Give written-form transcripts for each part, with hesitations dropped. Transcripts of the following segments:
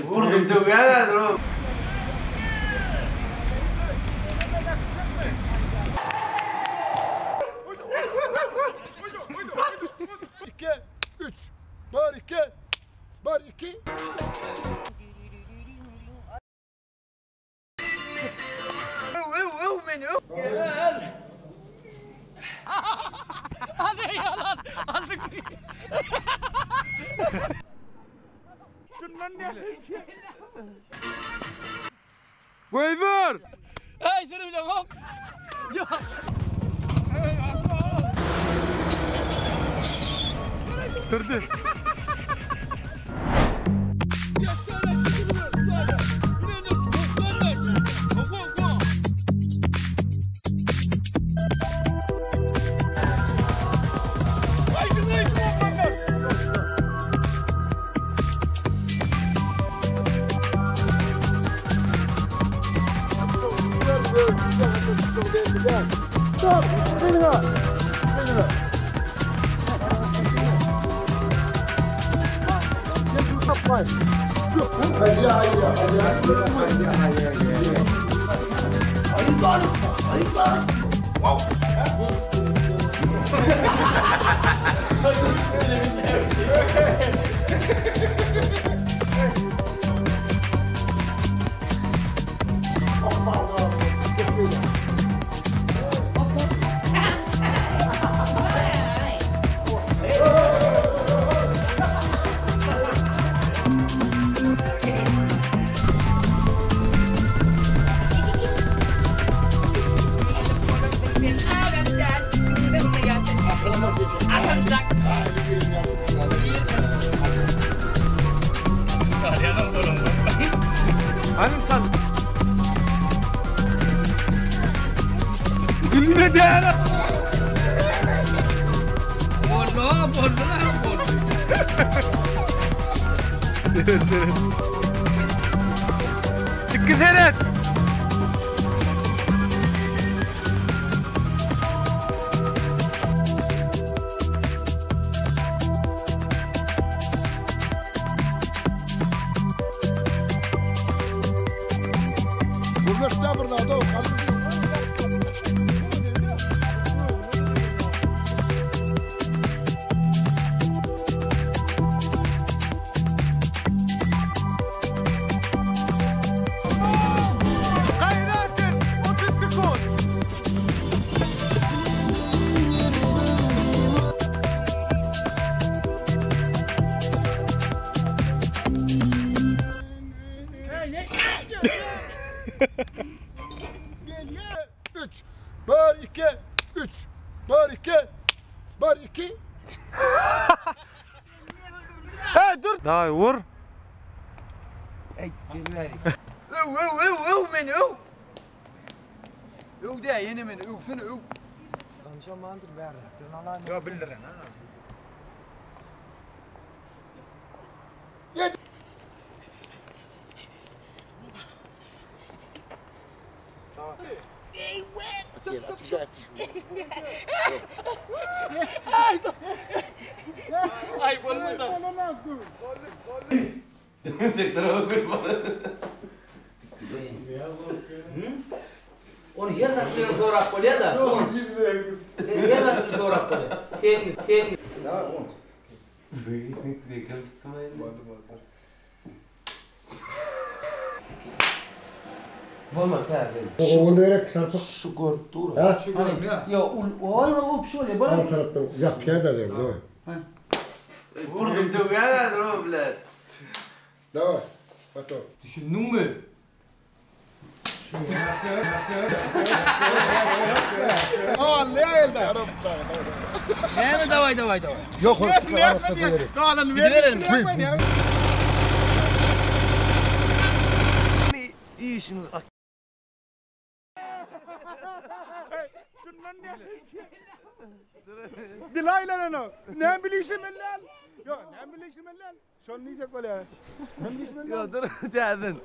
Burnum döwýär häzir o. İki, üç, bir, iki, bir, iki. Öw öw öw meni öw. Goýber! Hey sürüyle bak. Durdy. Hanym sen. Gülme diýär. Bolma, bolma, bolma. Çık seret. Gürleşde burada da Gaýrat et, 30 sekund. Üç, bir, iki, üç, bir, iki, bir, iki. Hey dur. Daý vur. Öw öw öw öw meni öw. Öw de ýene meni öwsene öw. Ay bolma da. Onu her dakika sorap bolýar da. Her dakika sorap bolýar. Sen sen Bolma täze. Onu gerek sarpık. Şu görüp dur. Ha? Yo, ul oy o şöyle bana. Alt taraftan yapıyor da değil mi? Burnum döwýär häzir o bilen. Davay. Bato. Düşündün mü? Allah elde. Näme davay davay davay. Yok yok. Gidelim. Dilayla onu. Ne bilişim ellal. Yok ne bilişim ellal. Şonu diyecek böyle. Ne bilişim ellal. Yo dur täzin.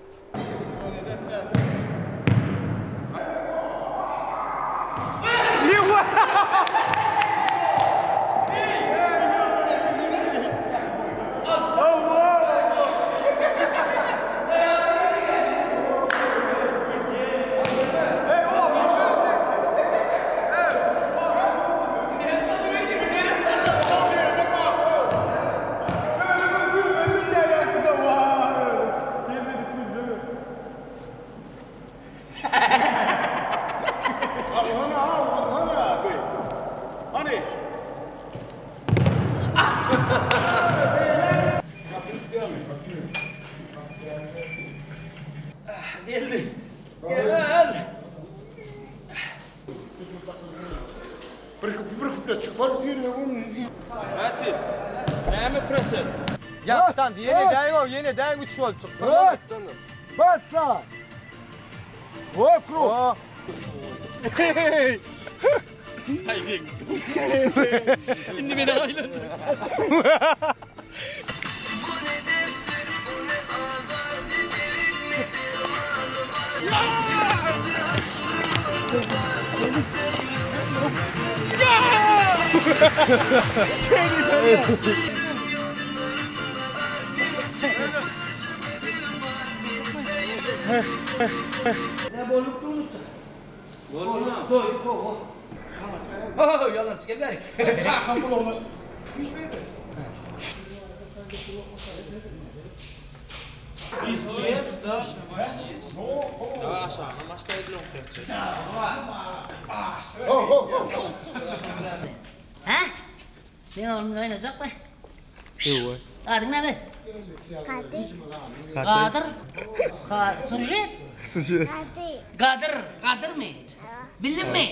Ýapdan ýene däý o, ýene däý üç bolup çykdy. Bas. Bassa. Okrug. Indi meni aýlandyr. Ne bolup durupdyr? Bolup doýduk oho. Oho, ýalançy gel bärik. Kakam gulagyna hiç berdi. Hä? Men oglum oýnajakmy? Ewa. Adyň näme? Kadir. Kadyr. Ka Sujet? Sujet. Kadir. Gadyr, Gadyrmy? Bildinmi?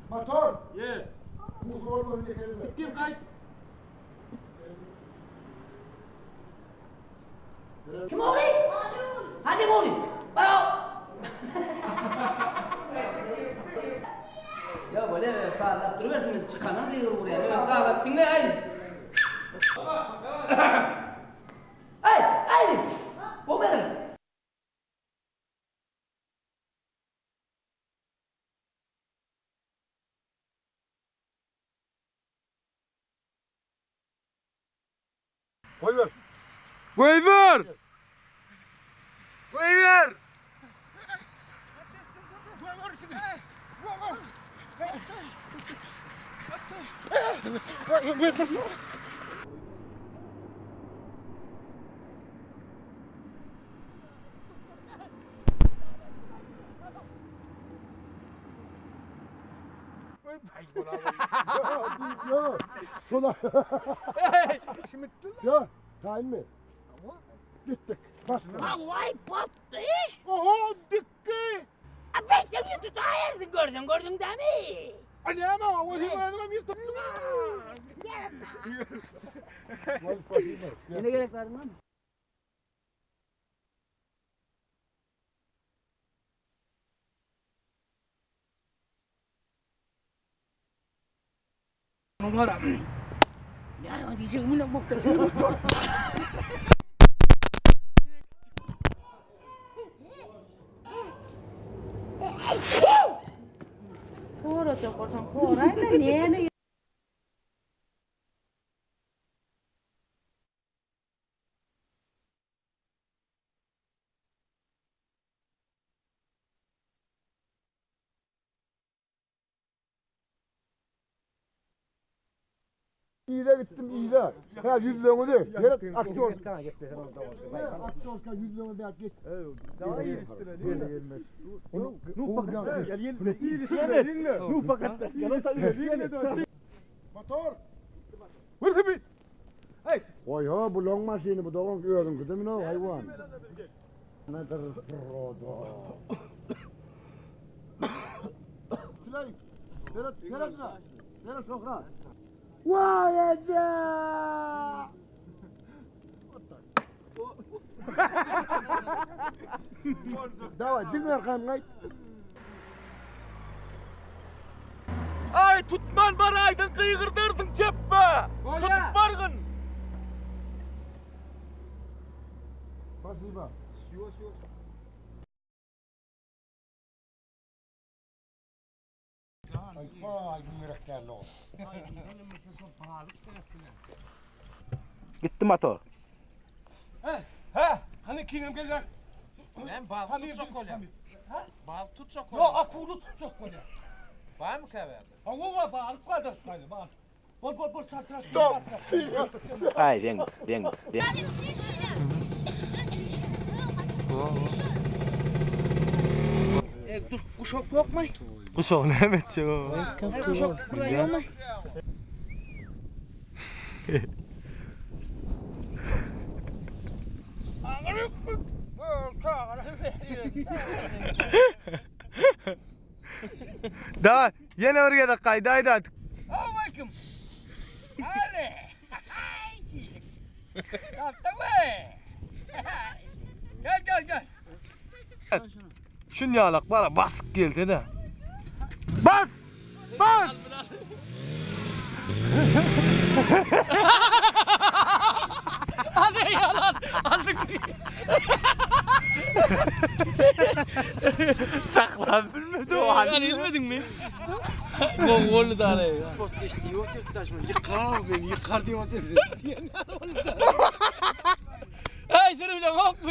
Motor. Yes. Gittim kaç. Kim ogly? Hadi ogly. Bravo. Ya böyle sallap duruversin men çykanam diýip urýar. Men sallap diňle aý. Ay, ay. Bu benim. Koy ver. Goýber. Goýber. Yok. Sola. Şimdi Ya, tayin mi? Gittik. Bas. Vay patlı iş. Oho dikki. Beş yıl tutayırdın gördün gördün değil mi? Anam o zaman Ne gerek var lan? Numara. Ya diyeceğim ne bokta. Korajak bolsaň koraý-da näme İyide gittim iyide. Ha yüzlüğünü de. Gerek akçı olsun. Akçı olsun yüzlüğünü de geç. Daha iyi istire değil mi? Motor. Vur bir. Hey. Vay ha bu long maşini bu doğan gördün kızım ne hayvan. Nedir rodo. Tülay. Nere nere tülay? Nere sokra? Vay ece. Davay dinle arkam gayt. Ay tutman bar aydın kıygırdırsın çeppe. Tutup bargın. Spasiba. Ay vay yüreklerli ol. Gitti motor. He he. Hani kingim gel lan. Ben balık tutacak kolye. Balık tutacak Yo kolye. akulu tutacak kolye. Var mı kaverdi? Ha o var balık var da tutaydı balık. Bol bol bol çalt çalt. Stop. Ay den den den. E, dur kuşak yok mu? Guşagy näme etjek o? Kuşak burada yok mu? Da, ýene bir gezek gaýdaýda. Aleyküm. Hadi. Tapdyňmy? Gel gel gel. Şun ýalak bara basyp gelse-de. Bas! Bas! Hadi yalan. Aldyk. Saklap bilmedi o Hani bilmedin mi? Gol da ne? Ýykar beni, ýykar diýip otyr. Hey seni bile yok mu?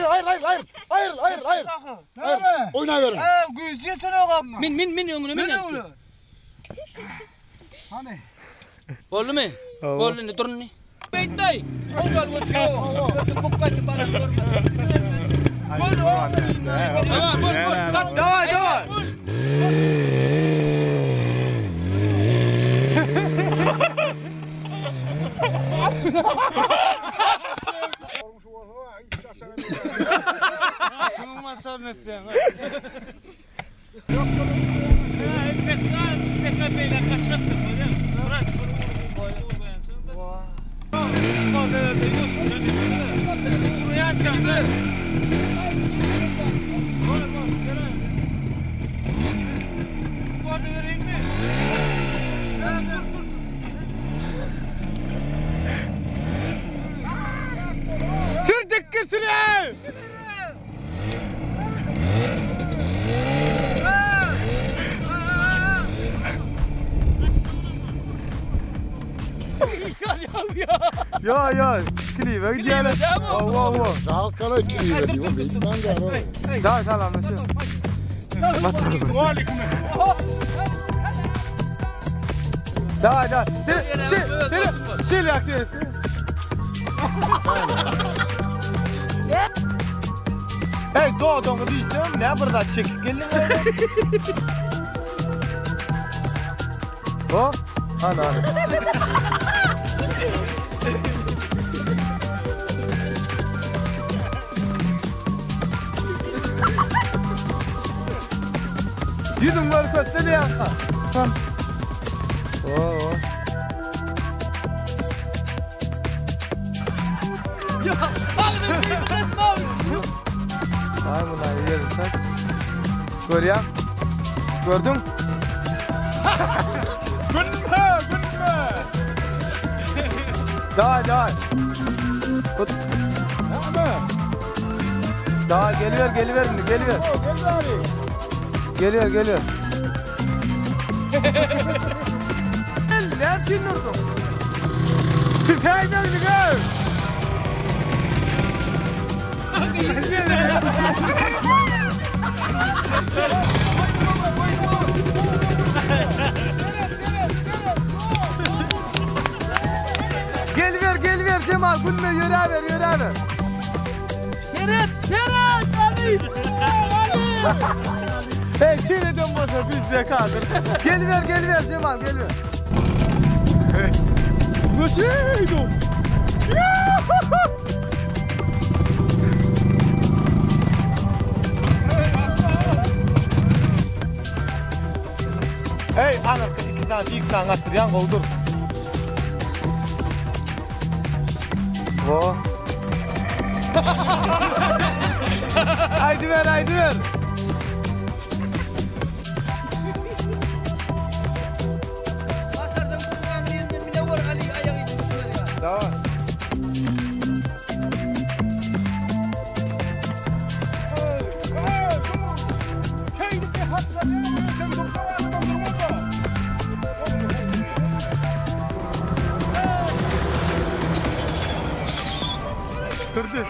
Hayır hayır hayır. Hayır hayır hayır. Hayır. Oýnaberin. Min min min öňüne min. Hani? Boldy mu? Boldy indi durun. Beýtday. Ol götür. Götür bukmaty bana görme. Bol bol. Bol bol. Dawaj, dawaj! Sür dikki sürýär! Ýa ýa, klibe gidýärler. Hawa hawa. Halkara kiriyor diyor. Beýtmän gäre. Da salamlaşyp. Dawaj, dawaj. Sür, sür, sür, sür ýak, sür. Hey, doduňy diýsem, ne bir zat çekip geldiň öyle? O? Hany, hany. Ýüzüň görkezsene ýaňka. Tam. Oo. Ay bunlar ýerin sen. Görýän? Gördüň? Günme, günme. Dawaj, dawaj. Tut. Näme? Dawaj, geliber, geliber indi, geliber. Gel bari. Geliyor, geliyor. Näme üçin durdun? Tüfeği döndü gör. Geliver, geliver Cemal. Günme yürüver, yürüver. Seret, seret, Ali. Ali. Hey, yine dön boşa biz zekadır. Geliver, geliver Cemal, geliver. Nasıl? Hey, anarka iki tane ilk sen kaçıryan kovdur. Vo. Haydi ver, haydi ver. Tamam. Durdy.